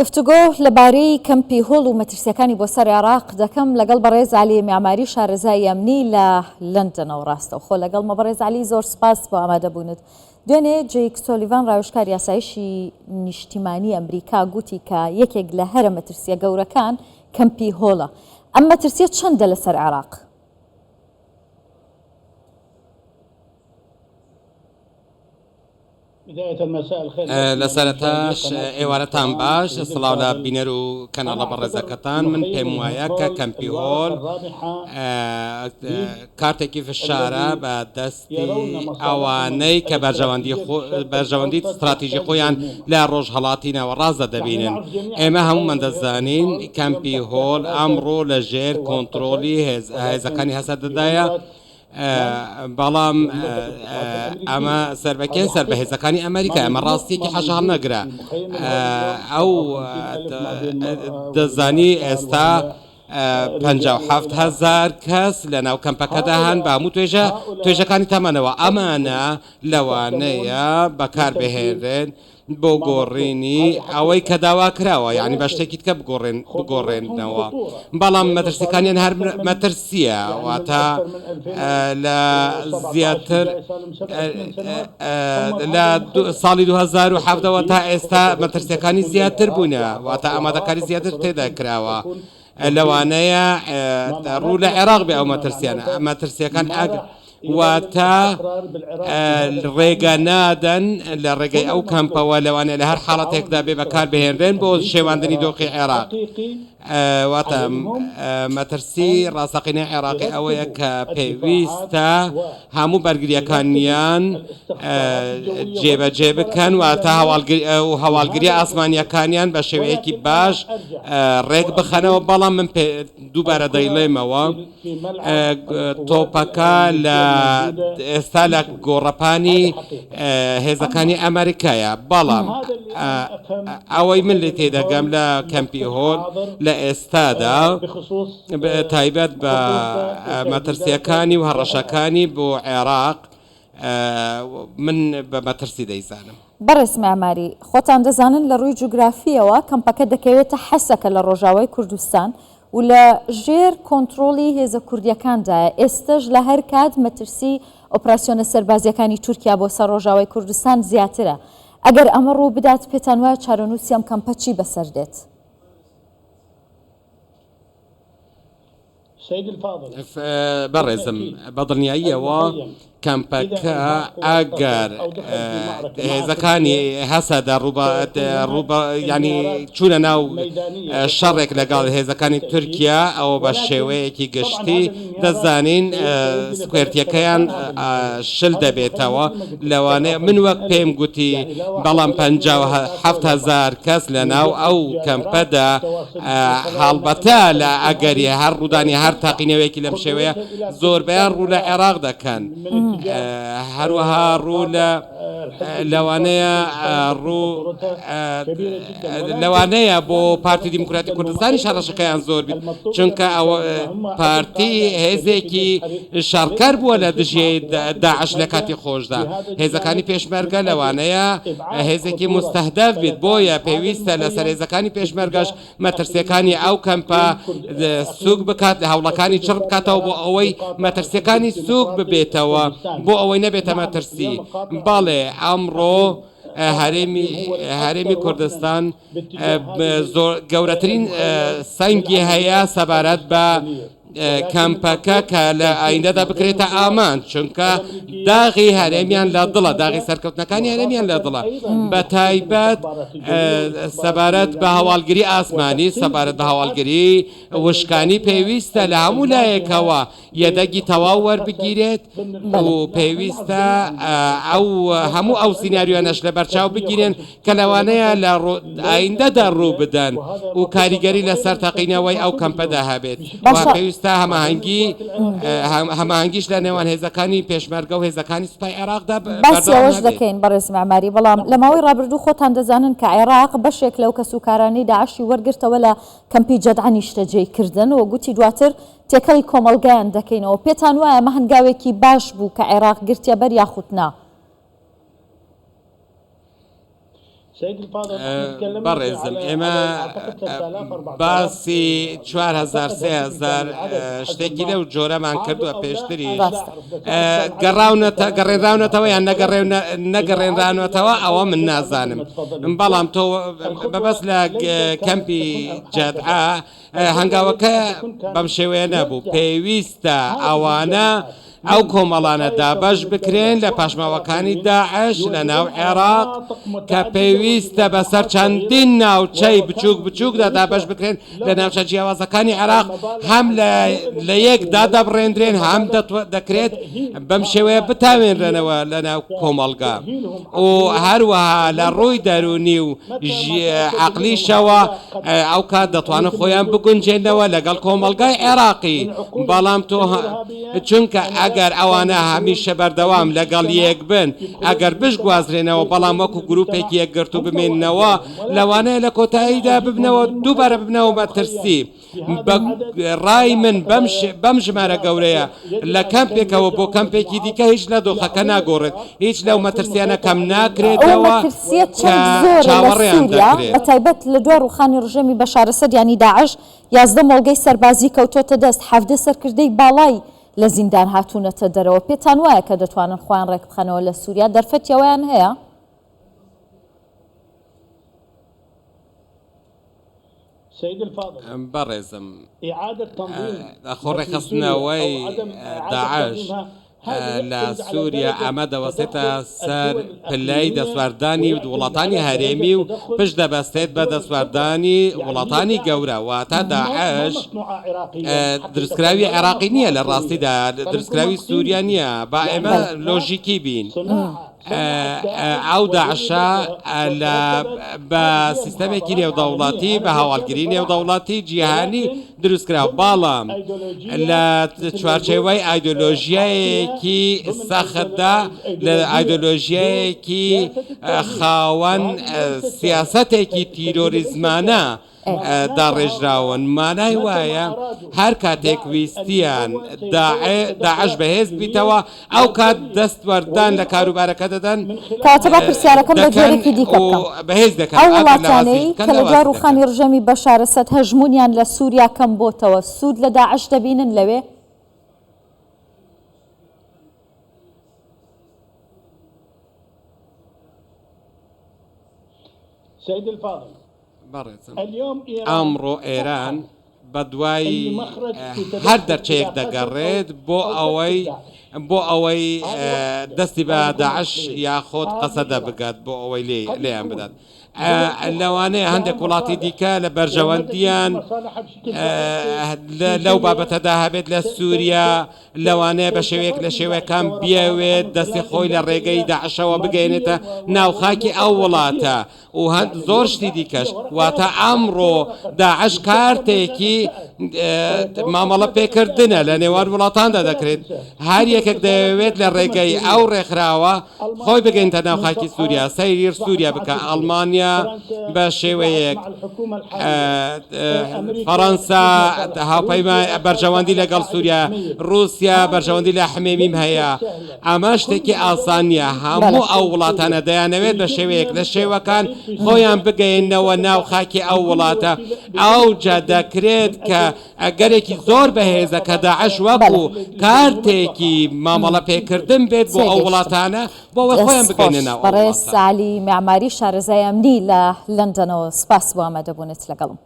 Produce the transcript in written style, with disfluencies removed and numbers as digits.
گفتوگۆ لەبارەی کەمپی هۆل و مەترسیەکانی بۆ سەر عێراق دەکەم لەگەڵ بەڕێز عەلی میعماری شارەزای ئەمنی لە لەندەنەوە ڕاستەوخۆ لەگەڵمە. بەڕێز عەلی زۆر سپاس بۆ ئامادەبوونت. دوێنێ جەیک سۆلیڤان ڕاوێژکاری ئاسایشی نیشتیمانی ئەمریکا گوتی کە یەکێک لە هەرە مەترسیە گەورەکان کەمپی هۆلە. ئەم مەترسیە چەندە لەسەر عێراق؟ لە سەرەتاش ئێوارەتان باش، سڵاو لە بینەر و کەناڵە بەڕێزەکەتان، من پێم وایە کە کەمپی هۆل کارتێکی فشارە بە دەستی ئەوانەی کە بەرژەوەندی ستراتیژی خۆیان لە ڕۆژهەڵاتی ناوەڕاستدا دەبینن. ئێمە هەموومان دەزانین کەمپی هۆل ئەمڕۆ لە ژێر کۆنترۆڵی هێزەکانی هەسەدەدایە، بەڵام ئەمە سەر بە کێن؟ سەر بە هێزەکانی ئەمریکا. ئەمە ڕاستیەکی حەشاهەڵنەگرە. ئەو دەزانی ئێستا 57 هەزار کەس لە ناو کەمپەکەدا هەن بە هەموو توێژە توێژەکانی تەمەنەوە. ئەمانە لەوانەیە بەکار بهێنرێن بۆ گۆڕینی ئەوەی کە داوا کراوە، یانی بە شتێکی تکە بگۆڕێن بگۆڕێنەوە، بەڵام مەترسیەکانیان هەر مەترسیە، واتە لە زیاتر لە ساڵی 2017ەوە تا ئێستا مەترسیەکانی زیاتر بوونە، واتە ئامادەکاری زیاتر تێدا کراوە. لەوانەیە ڕوو لە عێراق بێ ئەو مەترسیانە مەترسیەکان ئەگ واتە ڕێگە نادەن لە ڕێگەی ئەو کەمپەوە لەوانەیە لە هەر حاڵەتێکدا بێ بەکار بهێنرێن بۆ شێواندنی دۆخی عێراق. واتە مەترسی ڕاستەقینەی عێراقی ئەوەیە کە پێویستە هەموو بەرگرییەکانیان جێبەجێ بکەن، واتە هەواڵگرییە ئاسمانییەکانیان بە شێوەیەکی باش ڕێک بخەنەوە، بەڵام من دووبارە دەیڵێمەوە تۆپەکە لە ئێستا لە گۆڕەپانی هێزەکانی ئەمریکایە، بەڵام ئەوەی من لێ تێدەگەم لە کەمپی هۆل لە ئێستادا تایبەت بە مەترسیەکانی و هەڕەشەکانی بۆ عێراق من بە مەترسی دەیزانم. بەڕێز مێعماری، خۆتان دەزانن لە ڕووی جوگرافییەوە کەمپەکە دەکەوێتە حەسەکە لە ڕۆژاوای کوردستان و لە ژێر کۆنتڕۆڵی هێزە کوردییەکاندایە، ئێستەش لە هەر کات مەترسی ئۆپراسیۆنە سەربازییەکانی تورکیا بۆ سەر ڕۆژاوای کوردستان زیاترە، ئەگەر ئەمە ڕوو بدات پێتان وایە چارەنووسی ئەم کەمپە چی بەسەر دێت؟ بەڕێزم بەدڵنیاییەوە کەمپەکە ئەگەر هێزەکانی هەسەدە ڕووبە ینی چوونە ناو شەڕێک لەگەڵ هێزەکانی تورکیا ئەوە بە شێوەیەکی گشتی دەزانین سکوێرتیەکەیان شل دەبێتەوە لەوانەیە من وەک پێم گوتی بەڵام 57 هەزار کەس لە ناو ئەو کەمپەدا هەڵبەتە لە ئەگەری هەر ڕوودانی هەر تاقینەوەیەکی لەم شێوەیە زۆربەیان ڕوو لە عێراق دەکەن هەروەها ڕوو لە لەوانەیە ڕوو لەوانەیە بۆ پارتی دیموکراتی کوردستانی شەڕەشەکەیان زۆر بیت چونکە ئەوە پارتی هێزێکی شەڕکەر بووە لە دژی داعش لە کاتی خۆشدا هێزەکانی پێشمەرگە لەوانەیە هێزێکی موستەهدەف بێت، بۆیە پێویستە لەسەر هێزەکانی پێشمەرگەش مەترسیەکانی ئەو کەمپە سوک بکات، هەوڵەکانی چڕ بکاتەوە بۆ ئەوەی مەترسیەکانی سوک ببێتەوە بۆ ئەوەی نەبێتە مەترسی. بەڵێ ئەمڕۆ هەرێمی هەرێمی کوردستان زۆر گەورەترین سەنگی هەیە سەبارەت بە کەمپەکە کە لە ئایندەدا بکرێتە ئامانج، چونکە داغی هەرێمیان لە دڵە، داغی سەرکەوتنەکانی هەرێمیان لە دڵە، بە تایبەت سەبارەت بە هەواڵگری ئاسمانی، سەبارەت بە هەواڵگری وشکانی پێویستە لە هەموو لایەکەوە یەدەگی تەواو وەربگیرێت و پێویستە ئەو هەموو ئەو سیناریۆنەش لەبەرچاو بگیرێن کە لەوانەیە لە ئایندەدا ڕوو بدەن و کاریگەری لەسەر تەقینەوەی ئەو کەمپەدا هەبێت و پێویستە هەماهەنگی هەماهەنگیش لە نێوان هێزەکانی پێشمەرگە و هێزەکانی سوپای عێراقدا باسی ئەوەش دەکەین بەڕێز مەعماری، بەڵام لە ماوەی ڕابردوو خۆتان دەزانن کە عێراق بەشێک لەو کەسوکارانەی داعشی وەرگرتەوە لە کەمپی جەدعە نیشتەجێی کردن و گوتی دواتر تێکەڵی کۆمەڵگایان دەکەینەوە، پێتان وایە ئەمە هەنگاوێکی باش بوو کە عێراق گرتیە بەر یاخود نا؟ بەڕێزم ئێمە باسی 4000 3000 شتێکی لەو جۆرەمان کردووە پێشتری گەڕاونەتە گەڕێنراونەتەوە یان نەگەڕێنرانەتەوە ئەوە من نازانم بەڵام تۆ بەبەست لە کەمپی جەدعا هەنگاوەکە بەم شێوەیە نەبوو پێویستە ئەوانە ئەو کۆمەڵانە دابەش بکرێن لە پاشماوەکانی داعش لە ناو عێراق کە پێویستە بەسەر چەندین ناوچەی بچووک بچووکدا دابەش بکرێن لە ناوچە جیاوازەکانی عێراق هەم لە یەک دادەبڕێندرێن هەم دەکرێت بەم شێوەیە بتاوێنرێنەوە لە ناو کۆمەڵگا و هەروەها لە ڕووی دەروونی و عەقلیشەوە ئەو کات دەتوانن خۆیان بگونجێنەوە لەگەڵ کۆمەڵگای عێراقی بەڵام تۆ چونکە ئەگەر ئەوانە هەمیشە بەردەوام لەگەڵ یەک بن ئەگەر بشگوازرێنەوە بەڵام وەکو گروپێکی یەکگرتوو بمێننەوە لەوانەیە لە کۆتاییدا ببنەوە دووبارە ببنەوە مەترسی. بە ڕای من بەم ژمارە گەورەیە لە کەمپێکەوە بۆ کەمپێکی دیکە هیچ لە دۆخەکە ناگۆڕێت، هیچ لەو مەترسیانە کەم ئەو ناکرێتەوە مەترسییە کە چەند زۆرە لە چاوەڕێیان سووریا، دەکرێت. بەتایبەت لە دوای ڕووخانی ڕژێمی بەشار ئەسەد یانی داعش، 11 مۆڵگەی سەربازی کەوتۆتە دەست، 17 سەرکردەی باڵای لە زیندان هاتوونەتە دەرەوە، پێتان وایە کە دەتوانن خۆیان ڕێکبخەنەوە لە سووریا، دەرفەتی ئەوەیان هەیە؟ بەڕێزم خۆ ڕێکخستنەوەی داعش لە سووریا ئەمە دەوەستێتە سەر پلەی دەستوەردانی وڵاتانی هەرێمی و پشت دەبەستێت بە دەستوەردانی وڵاتانی گەورە، واتە داعش دروستکراوی عێراقی نییە لە ڕاستیدا دروستکراوی سووریا نییە، با ئێمە لۆژیکی بین. ئەو داعشە لە بە سیستەمێکی نێودەوڵەتی بە هەواڵگری نێودەوڵەتی جیهانی دروستکرا بەڵام لە چوارچێوەی ئایدۆلۆژیایەکی سەختدا لە ئایدۆلۆژیایەکی خاوەن سیاسەتێکی تیرۆریزمانە داڕێژراون، مانای وایە هەر کاتێک ویستیان داعش بەهێز بیتەوە ئەو کات دەستوەردان لە کاروبارەکە دەدەن کەواتە با پرسیارەکەم بە دەکەن جۆرێکی دیکە و بکەم. بەهێز دەکەن ئەو ئەگەر لاوازیش وڵاتانەی بکەن کە لە دوای لاوازی ڕووخانی دەکەن. ڕژێمی بەشار ئەسەد هەژموونیان لە سووریا کەم بۆتەوە، سوود لە داعش دەبینن لەوێ؟ بەڕێزم ئەمڕۆ ئێران بەدوای هەر دەرچەیەک دەگەڕێت بۆ ئەوەی بۆ ئەوەی دەستی بە داعش یاخود قەسەدە بگات بۆ ئەوەی لێیان بدات لەوانەیە هەندێک وڵاتی دیکە لە بەرژەوەندیان لەو بابەتەدا هەبێت لە سووریا لەوانەیە بە شێوەیەک لە شێوەکان بیەوێت دەستی خۆی لە ڕێگەی داعشەوە بگەێنێتە ناو خاکی ئەو وڵاتە و هەند زۆر شتی دیکەش، واتە ئەمڕۆ داعش کارتێکی مامەڵە پێکردنە لە نێوان وڵاتاندا دەکرێت، هەر یەکێک دەیەوێت لە ڕێگەی ئەو ڕێکخراوە خۆی بگەینتە ناو خاکی سووریا، سەیری سووریا بکە، ئەڵمانیا بە شێوەیەک، فەڕەنسا هاوپەیمان بەرژەوەندی لەگەڵ سووریا، ڕووسیا بەرژەوەندی لە حمێمیم هەیە. ئەمە شتێکی ئاسان نییە، هەموو ئەو وڵاتانە دەیانەوێت بە شێوەیەک لە شێوەکان خۆیان بگەیەننەوە ناو خاکی ئەو وڵاتە، ئەوجا دەکرێت کە ئەگەرێکی زۆر بەهێزە کە داعش وەکو کارتێکی مامەڵە پێکردن بێت بۆ ئەو وڵاتانە بۆ ئەوەی خۆیان بگەینە ناو ئەو بەڕێز وڵاتە. عەلی مێعماری شارەزای ئەمنی لە لەندەنەوە سپاس بۆ ئامادەبوونت لەگەڵم.